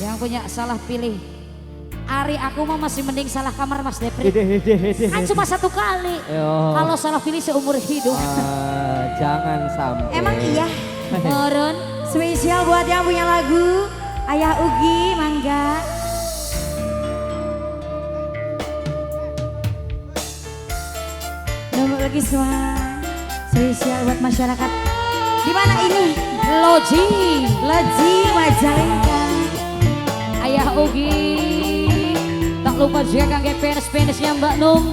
Yang punya salah pilih. Ari aku mah masih mending salah kamar Mas Depri. Kan cuma satu kali. Kalau salah pilih seumur hidup. Jangan sampai. Emang iya. Meren. Spesial buat yang punya lagu Ayah Ugi, mangga. Nunggu lagi semua. Spesial buat masyarakat. Di mana ini? Loji. Loji Majalengka. Ayah Ugi. Tak lupa juga kangge fans-fansnya Mbak Nung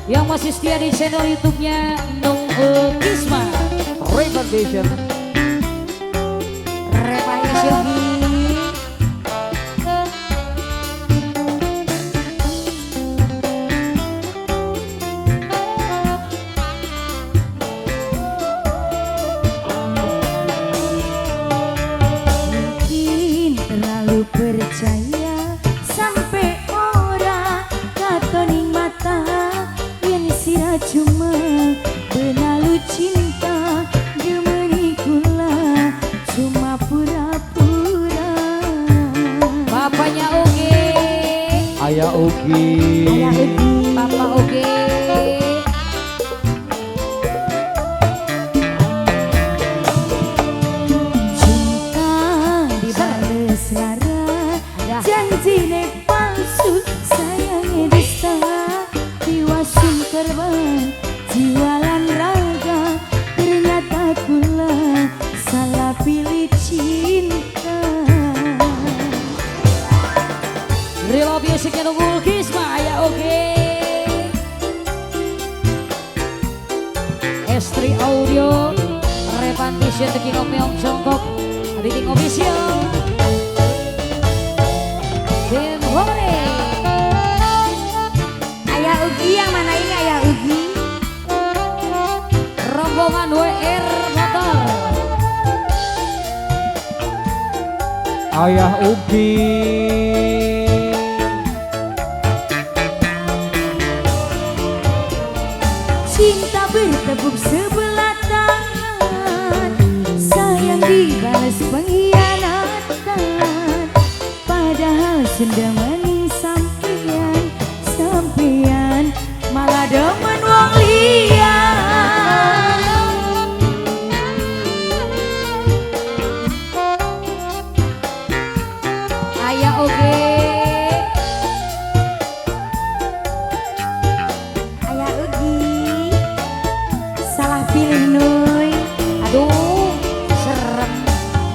yang masih setia di channel YouTube-nya Nung Kisma. Revision. Repayas Yogi. Mungkin terlalu percaya sampai ora katoning mata yen sira cuma benalu cinta demeni kula cuma pura-pura. Bapaknya Ugi. Ayah Ugi. Ayah Ugi. Bapak Ugi. Cinta dibales lara, janjine palsu, sayange dusta, tiwasun korban jiwa lan raga, ternyata kula salah pilih cinta. Real musiknya Nunggul Kisma, Ayah Ugi. S3 Audio, Repantition The King of Meong Jongkok, Editing Official, Tim Hore. Ayah Ugi yang mana ini Ayah Ugi? Rombongan WR Motor. Ayah Ugi. Cinta bertepuk sebelah tangan, sayang dibalas pengkhianatan. Padahal sudah mening sampean, sampean malah demen wong liya. Ayah Ugi. Ayah Ugi. Salah pilih Nuy. Aduh, serem.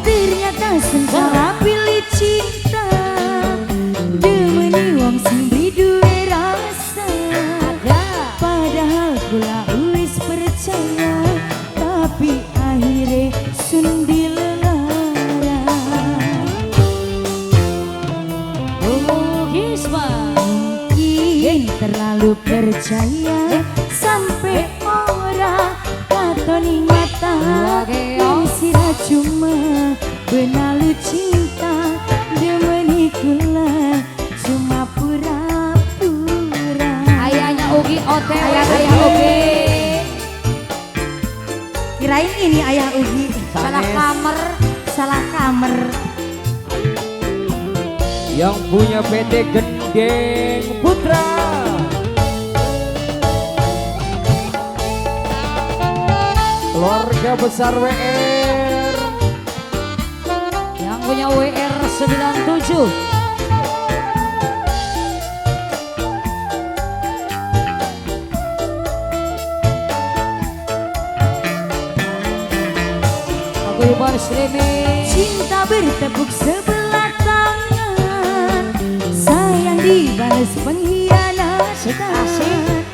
Ternyata salah pilih cinta. Demeni wong sing duwe rasa. Ada. Padahal kula wis percaya, tapi akhire sun dilelara. Nunggul Kisma. Mungkin terlalu percaya sampai ora katoning mata. Yen sira cuma benalu cinta, demeni kula cuma pura-pura. Ayahnya Ugi OTW, Ayah Ayah Ugi. Kirain ini Ayah Ugi. Salah kamar. Salah kamar. Yang punya PT Gendeng Putra. Keluarga besar WR. Yang punya WR 97. Paguyuban streaming. Cinta bertepuk sebelah tangan, sayang dibalas pengkhianatan.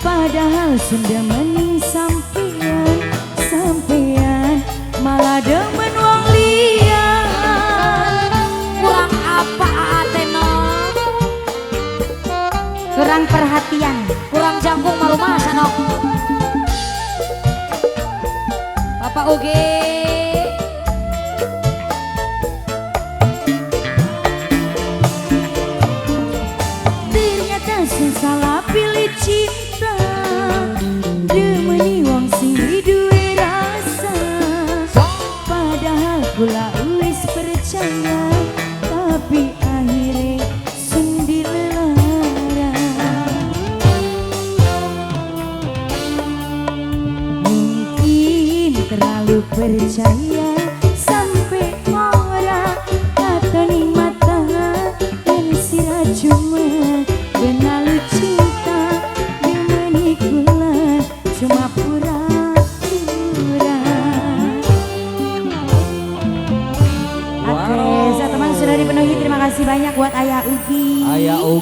Padahal sudah mening sampean, sampean malah demen wong liya. Kurang apa Ateno? Kurang perhatian, kurang jangkung marumah sanok. Bapak Ugi. Ternyata salah pilih cinta, demeni wong sing duwe rasa. Padahal kula wis percaya, tapi Kudu percaya sampai ora katoni mata yen sira cuma benalu cinta demeni kula cuma pura-pura. Oke, teman sudah dipenuhi. Terima kasih banyak buat Ayah Ugi. Ayah Ugi.